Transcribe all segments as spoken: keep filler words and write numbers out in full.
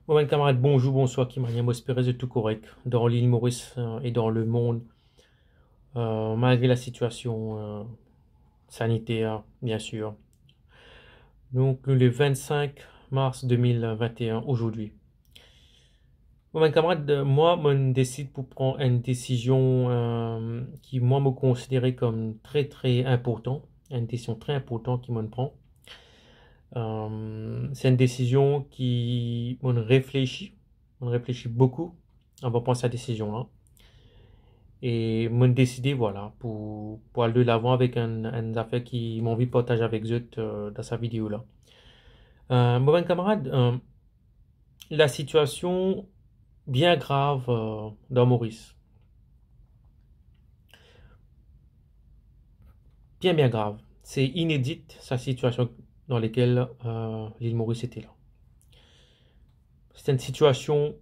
Bon, bann kamarad, bonzour, bonswar, ki manier? Mo espere zot tou korek dan Lil Moris, euh, e dan lemond, euh, malgre lasitiasion, euh, saniter, biensir. Donk, nou le vennsenk mars de mil vennteen, azordi. Bon, bann kamarad, mwa, mo'nn desid pou pran enn desizion, euh, ki mwa, mo konsidere kom tre, tre inportan, enn desizion tre inportan ki mo'nn pran. Euh, se enn desizion ki mo'nn reflesi, mo'nn reflesi boukou avan pran sa desizion la. E mo'nn deside, vwala, pou, pou al delavan avek enn, enn zafer ki mo anvi partaz avek zot, euh, dan sa video la. Euh, bon, bann kamarad, euh, lasitiasion bien grav, euh, dan Moris. Bien, bien grav. Se inedi, sa sitiasion dan lekel, euh, Lil Moris ete la. Se enn sitiasion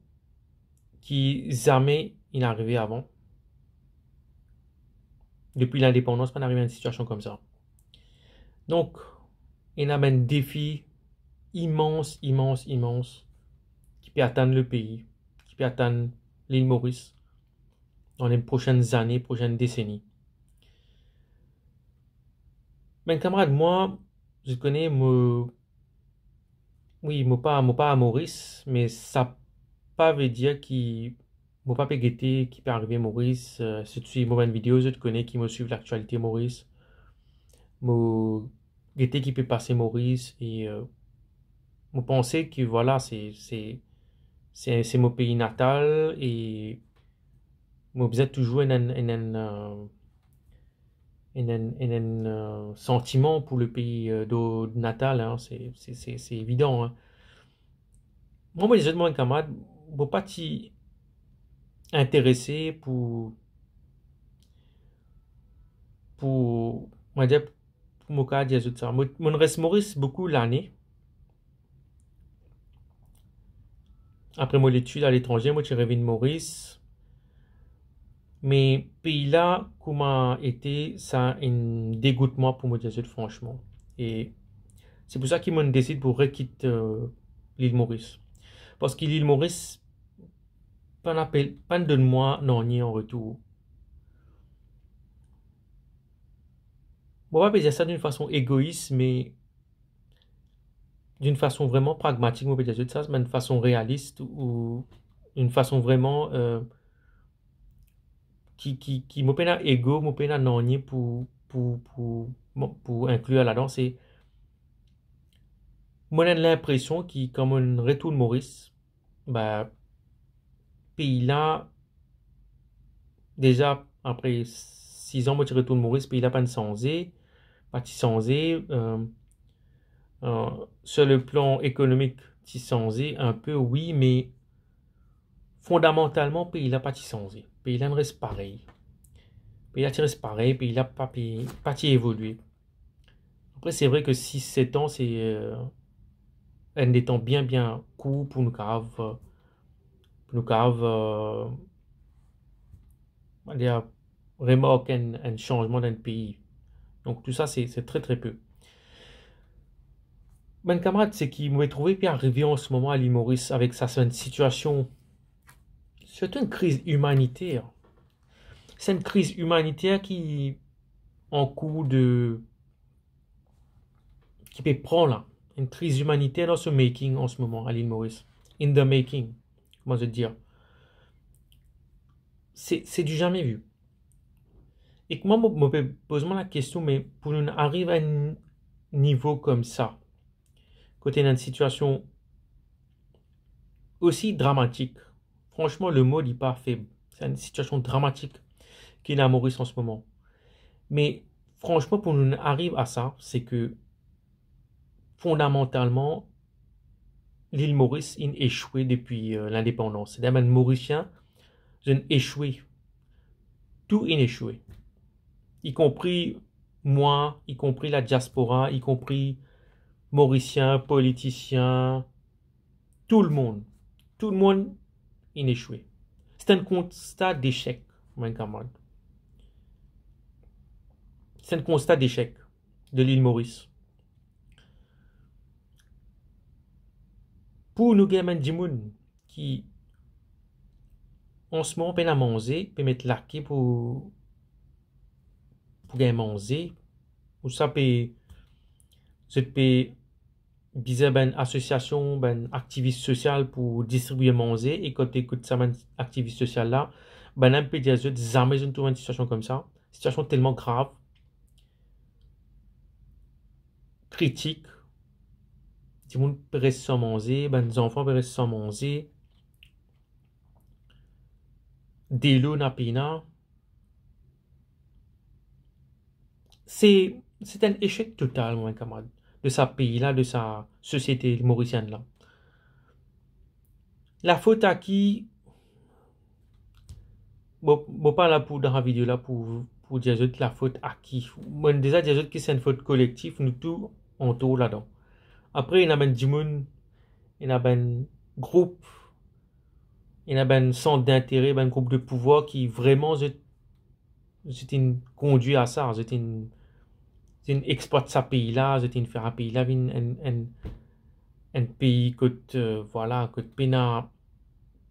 ki zame inn arive avan. Depi lindepandans, pa'nn arive enn sitiasion koumsa. Donk, ena enn defi imans, imans, imans ki pe atann lepei, ki pe atann Lil Moris dan les prochaines années, prochaines décennies. Bann kamarad, mwa, zot kone, mo, wi, mo pa, mo pa a Moris, me sa pa vedir ki mo pa pe gete ki pe arive Moris, euh, sirtou mo bann video, zot kone ki mo swiv laktialite Moris. Mo gete ki pe pase Moris e, euh, mo panse ki, vwala, se, se, se, se mo pei natal e mo bizin touzour ena enn, enn, enn, euh, ena enn, ena enn, euh, santiman pou lepei, euh, do, natal, hein, se, se, se, se evidan, hein. Mwa, mo dir zot, mo bann kamarad, mo pa ti interese pou, pou, mo dir, pou mo kapav dir zot sa. Mo, mo'nn res Moris boukou lane. Apre mo letid aletranze, mo ti revinn Moris. Me pei la, kouma ete, sa inn degout mwa, pou mo dir zot fransman. E se pou sa ki mo'nn desid pou rekit, euh, Lil Moris. Parski Lil Moris pa'nn apel, pa'nn donn mwa nanye an retour. Mo pa pe dir sa d'une façon égoïste, me d'une façon vraiment pragmatique, mo pe dir zot sa, me d'une façon réaliste ou d'une façon vraiment, euh, ki, ki, ki mo pena ego, mo pena nanye pou, pou, pou, bon, pou inklir ladan, se, mo ena linpresion ki kan mo'nn retourn Moris, ba, pei la, deza apre siz an mo ti retourn Moris, pei la pa'nn sanze, pa ti sanze, euh, euh, sur le plan économique, ti sanze inpe, wi, me fondamantalman, pei la pa ti sanze. Pei la inn res parey. Pei la ti res parey, pei la pa, pei, pa ti evolie. Apre, se vre ke sis, set an, se, euh, enn letan bien, bien kour pou nou kapav, euh, pou nou kapav, euh, on va dire, remark enn, enn sanzman dan enn pei. Donk, tou sa, se, se tre, tre pe. Bann kamarad, seki mo trouve pe arive an se moman a Lil Moris avek sa, se enn sitiasion, sirtou enn kriz imaniter. Se enn kriz imaniter ki an kour de, ki pe pran la. Enn kriz imaniter dan se making an se moman a Lil Moris. In the making, kouma zot dir. Se, se du jamais vu. E kouma mo, mo pe poz mwa lakestion, me pou nou ariv a enn nivo koumsa, kot ena enn sitiasion osi dramatik, fransman, lemo li pa feb. Se enn sitiasion dramatik ki ena Moris an se moman. Me fransman, pou nou ariv a sa, seki fondamantalman, Lil Moris inn echwe depi, euh, lindepandans. Setadir bann Morisien, zot inn echwe. Tou inn echwe. Ikonpri mwa, ikonpri ladiaspora, ikonpri Morisien, politisien, tou lemonn. Tou lemonn inn echwe. Se enn konsta desek, bann kamarad. Se enn konsta desek de Lil Moris. Pou nou gagn bann dimoun ki, an se moman, pena manze, pe met lake pou, pou gagn manze, ou sa pe, zot pe bizin bann asosiasion, bann aktivis sosial pou distribie manze, e kan to ekout sa bann aktivis sosial la, bann-la pe dir zot, zame zot inn trouv enn sitiasion koumsa, sitiasion telman grav, kritik, dimoun pe res san manze, bann zanfan pe res san manze, delo ena pena. Se, se enn esek total, mo kamarad, de sa pei la, de sa sosiete morisienn la. Lafot a ki? Bon, mo pa la pou, dan sa video la, pou, pou dir zot lafot a ki. Mo deza dir zot ki se enn fot kolektif, nou tou antour ladan. Apre, ena bann dimoun, ena bann group, ena bann sant dintere, bann group de pouvwar ki vreman zot, zot inn kondwir a sa, zot inn, zot inn explwat sa pei la, zot inn fer sa pei la vinn enn, enn, enn pei kot, euh, vwala, kot pena,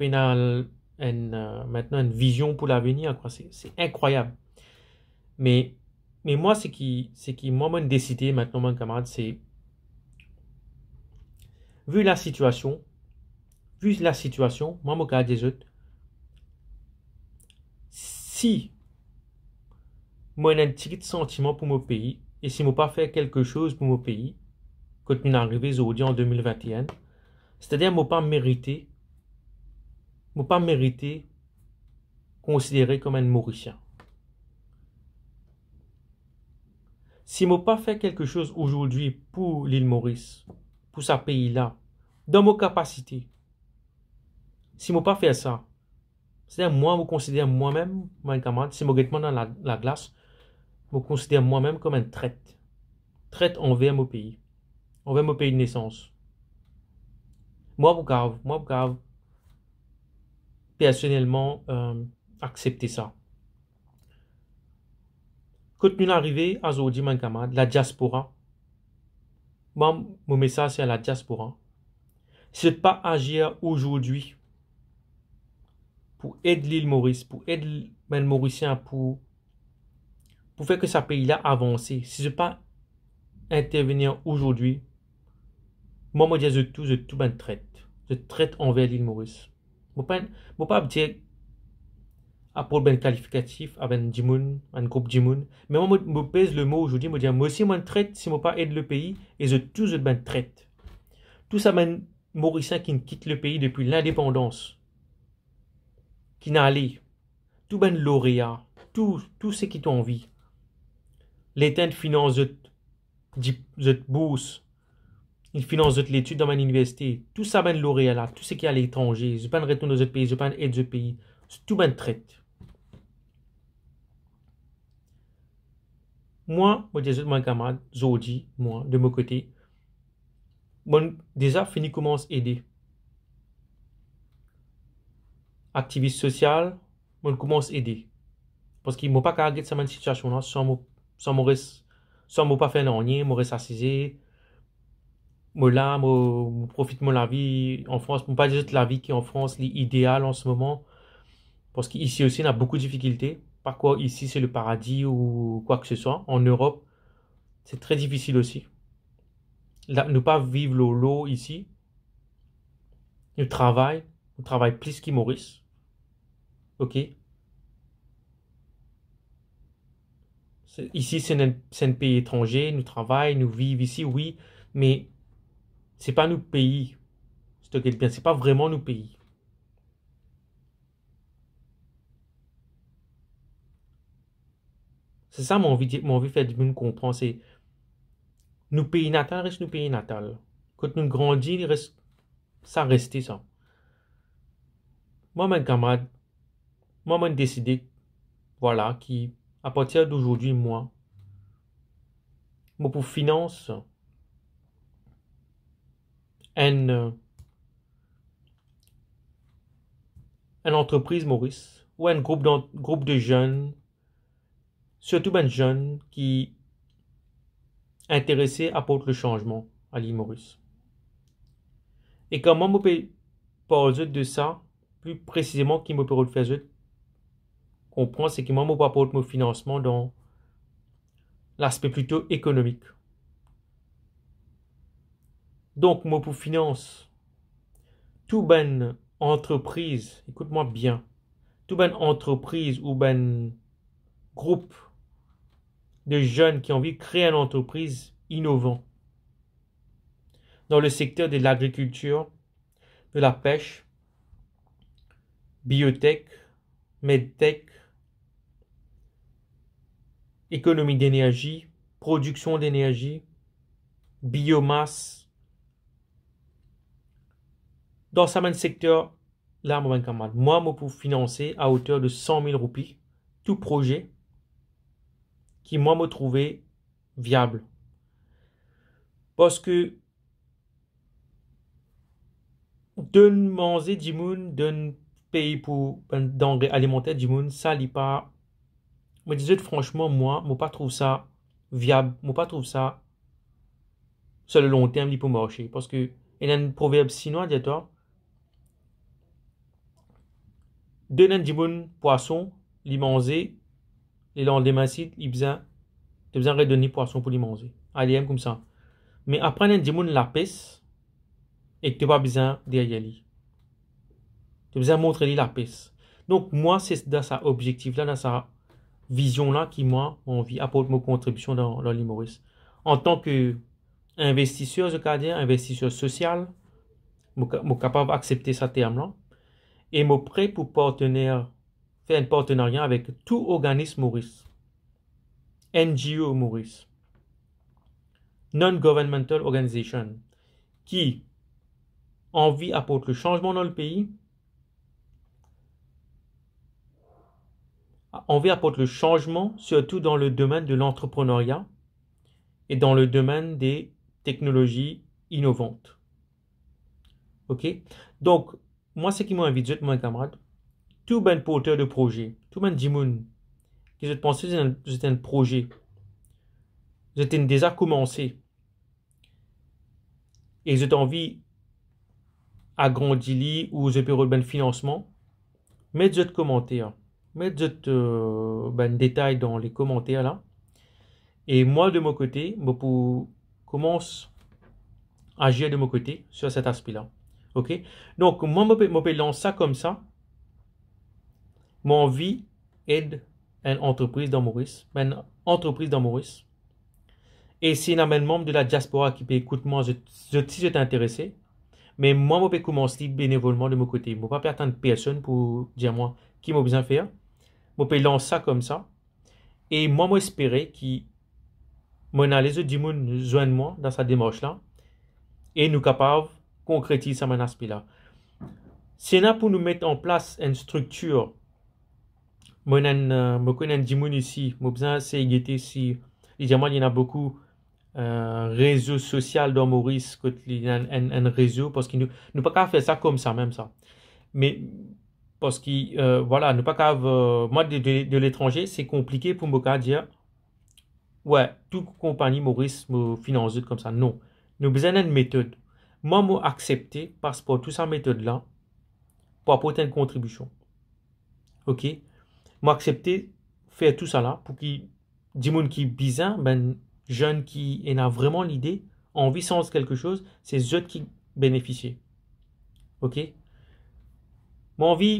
pena enn, euh, mintnan enn vizion pou lavenir, kwa. Se, se inkrwayab. Me, me mwa, seki, seki mwa, mo'nn deside mintnan, mo kamarad, se, vi lasitiasion, vi lasitiasion, mwa, mo kapav dir zot, si mo ena enn tigit santiman pou mo pei, e si mo pa fer kelke soz pou mo pei, kot nou'nn arive zordi an de mil vinte-enn, setadir mo pa merite, mo pa merite konsidere kom enn Morisien. Si mo pa fer kelke soz azordi pou Lil Moris, pou sa pei la, dan mo kapasite, si mo pa fer sa, setadir mwa, mo konsider mwa mem, mo enn kamarad, si mo get mwa dan la, laglas, mo konsider mwa mem kom enn tret. Tret anver mo pei, anver mo pei de nesans. Mwa, mo pa kapav, mwa, mo pa kapav personelman, euh, aksepte sa. Kot nou'nn arive azordi, bann kamarad, ladiaspora. Mwa, mo mesaz se a ladiaspora. Si zot pa azir azordi pou ed Lil Moris, pou ed bann Morisien, pou, pou fer ki sa pei la avanse, si zot pa intervenir azordi, mwa, mo dir zot tou, zot tou bann tret. Zot tret anver Lil Moris. Mo pa, mo pa dir aport bann kalifikatif a bann dimoun, bann group dimoun. Me mwa, mo, mo pez lemo azordi, mo dir, mwa osi, mo enn tret si mo pa ed lepei, e zot tou, zot bann tret. Tou sa bann Morisien ki'nn kit lepei depi lindepandans, ki'nn ale, tou bann lorea, tou, tou seki to anvi. Leta inn finans zot dip-, zot bours, inn finans zot letid dan bann liniversite, tou sa bann lorea la, tou seki al etranze, zot pa'nn retourn dan zot pei, zot pa'nn ed zot pei, tou bann tret. Mwa, mo dir zot, mwa, kamarad, zordi, mwa, de mo kote, mo'nn deza fini koumans ede. Aktivis sosial, mo'nn koumans ede. Parski mo pa kapav get sa bann sitiasion la san mo, san mo res, san mo pa fer nanye, mo res asize. Mo la, mo, mo profit mo lavi an Frans. Mo pa dir zot lavi ki an Frans, li ideal an se moman. Parski isi osi, ena boukou difikilte. Pa krwar isi se le paradi ou kwa ke se swa. An Erop, se tre difisil osi. La, nou pa viv lor lor isi. Nou travay, nou travay plis ki Moris. Ok? Se, isi, se enn, se enn pei etranze, nou travay, nou viv isi, wi, me se pa nou pei. Si to get bien, se pa vreman nou pei. Se sa mo anvi dir, mo anvi fer dimoun konpran, se nou pei natal res nou pei natal. Kot nou grandi, li res, sa reste sa. Mwa, bann kamarad, mwa, mo'nn deside, vwala, ki apartir dozordi, mwa, mo pou finans enn, enn antrepriz Moris, ou enn group dan, group de zenn, sirtou bann zenn ki interese aport le sanzman a Lil Moris. E kouma mo pe parl zot de sa, pli presizeman ki mo pe rod fer zot konpran, se ki mwa mo pou aport mo finansman dan laspe plito ekonomik. Donk, mo pou finans tou bann antrepriz, ekout mwa bien, tou bann antrepriz ou bann group de zenn ki anvi kre enn antrepriz inovan dan le sekter de lagrikiltir, de lapes, biotek, medtek, ekonomi denerzi, prodiksion denerzi, biomas. Dan sa bann sekter la, mo bann kamarad, mwa mo pou finanse a oter de san mil roupi tou proze ki mwa mo trouve viab. Parski donn manze dimoun, donn pey pou bann danre alimanter dimoun, sa li pa, mo dir zot fransman, mwa mo pa trouv sa viab, mo pa trouv sa sur le long terme li pou marse. Parski ena enn proverb sinwa dir twa, donn enn dimoun pwason, li manze, lelandime si li bizin, to bizin redonn li pwason pou li manze. Alem koumsa. Me aprann enn dimoun lapes e ki to pa bizin deryer li. To bizin montre li lapes. Donk, mwa, se dan sa objektif la, dan sa vizion la ki mwa, mo anvi aport mo kontribision dan, dan Lil Moris. Antan ki investiser, zot kapav dir, investiser sosial, mo ka-, mo kapav aksepte sa term la. E mo pre pou partner, fer enn partenaria avek tou organism Moris, N G O Moris, non-governmental organization, ki anvi aport le sanzman dan le pei, anvi aport le sanzman, sirtou dan le domenn de lantreprenerya e dan le domenn de teknolozi inovant. Ok? Donk, mwa, seki mo invit zot, mo kamarad, tou bann porter de proze, tou bann dimoun ki zot panse zot ena, zot ena enn proze, zot inn deza koumanse, e zot anvi agrandi li ou zot pe rod bann finansman, met zot komanter, met zot, euh, bann detay dan le komanter la. E mwa, de mo kote, mo pou koumans azir de mo kote sur set aspe la. Ok? Donk, mwa, mo pe, mo pe lans sa koumsa. Mo anvi ed enn antrepriz dan Moris, enn antrepriz dan Moris. E si ena bann manm de ladiaspora ki pe ekout mwa, zot, zot, si zot interese, me mwa, mo pe koumans li benevolman de mo kote. Mo pa pe atann personn pou dir mwa ki mo bizin fer. Mo pe lans sa koumsa. E mwa, mo espere ki mo ena lezot dimoun zwenn mwa dan sa demars la, e nou kapav konkretiz sa bann aspe la. Si ena pou nou met an plas enn striktir, mo ena enn, euh, mo konn enn dimoun isi, mo bizin sey gete si, li dir mwa li ena boukou, euh, rezo sosial dan Moris, kot li ena enn, enn, enn rezo, parski nou, nou pa kapav fer sa koumsa mem sa. Me parski, euh, vwala, nou pa kapav, euh, mwa de, de, de letranze, se konplike pou mo kapav dir, we, tou konpagni Moris, mo finans zot koumsa. Non. Nou bizin enn metod. Mwa, mo aksepte pas par tou sa metod la pou aport enn kontribision. Ok? Mo aksepte fer tou sa la pou ki dimoun ki bizin, bann zenn ki ena vreman lide, anvi sanz kelke soz, se zot ki benefisie. Ok? Mo anvi,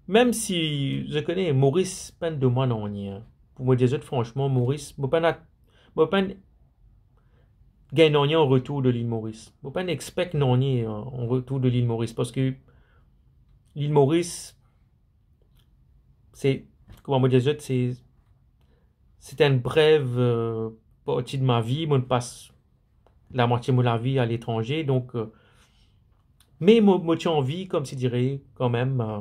mem si, zot kone, Moris pa donn mwa nanye. Pou mo dir zot fransman, Moris, mo pena, mo pena gagn nanye an retour de Lil Moris. Mo pena expect nanye an, an retour de Lil Moris, parski Lil Moris, se, kouma mo dir zot, se, se enn brev, euh, parti de ma vie. Mo pas lamwatie mo lavi aletranze, donk, euh, me mo, mo ti anvi, koumsi dire, kanmem, euh,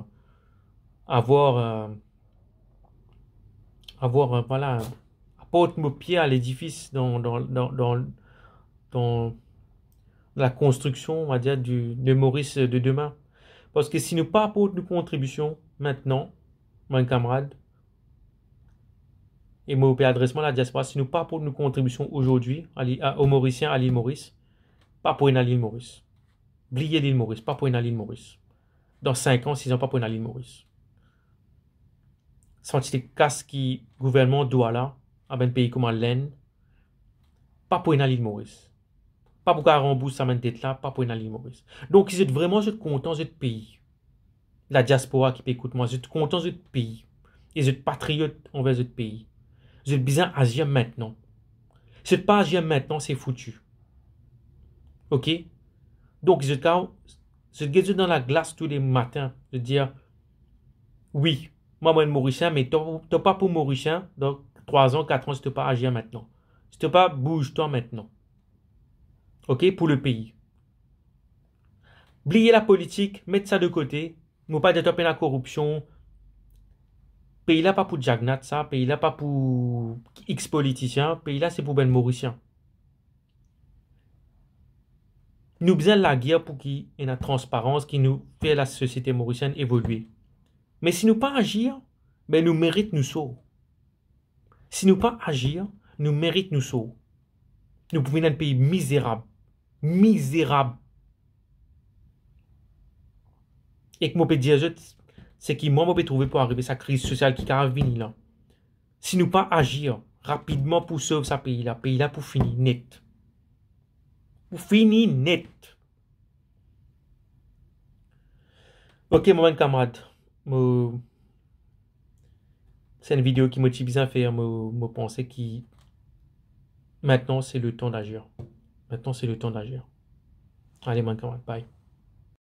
avoir, euh, avoir, euh, vwala, aport mo pie a ledifis dan, dan, dan, dan, dan la konstriksion, on va dire, du, de Moris de demin. Parski si nou pa aport nou kontribision mintnan, mo kamarad, e mo pe adres mwa ladiaspora, si nou pa aport nou kontribision azordi a li-, a, o Morisien a Lil Moris, pa pou ena Lil Moris. Bliye Lil Moris, pa pou ena Lil Moris. Dan sink an, sis an, pa pou ena Lil Moris. Sa kantite kas ki gouvernman dwa la a bann pei kouma Lenn, pa pou ena Lil Moris. Pa pou kav ranbours sa bann det la, pa pou ena Lil Moris. Donk, zot vreman, zot kontan zot pei. Ladiaspora ki pe ekout mwa, zot kontan zot pei. E zot patriot anver zot pei. Zot bizin azir mintnan. Si zot pa azir mintnan, se fouti. Ok? Donk, zot kav, zot get zot dan laglas tou le matin, zot dir, wi, mwa, mo enn Morisien, me to, to pa pou Morisien, dan trwa an, kat an, si to pa azir mintnan. Si to pa bouz twa mintnan. Ok? Pou le pei. Bliye lapolitik, met sa de kote. Mo pa dir to pena koripsion. Pei la pa pou Jagannath sa, pei la pa pou ex-politisien, pei la se pou bann Morisien. Nou bizin lager pou ki ena transparans, ki nou fer lasosiete morisienn evolie. Me si nou pa azir, be nou merit nou sor. Si nou pa azir, nou merit nou sor. Nou pou vinn enn pei mizerab. Mizerab. Ek mo pe dir zot, seki mwa mo pe trouve pou arive sa kriz sosial ki kav vini la. Si nou pa azir rapidman pou sov sa pei la, pei la pou fini net. Pou fini net. Ok, mo bann kamarad, mo, se enn video ki mo ti bizin fer, mo, mo panse ki maintenant c'est le temps d'agir. Maintenant c'est le temps d'agir. Ale, bann kamarad, bye.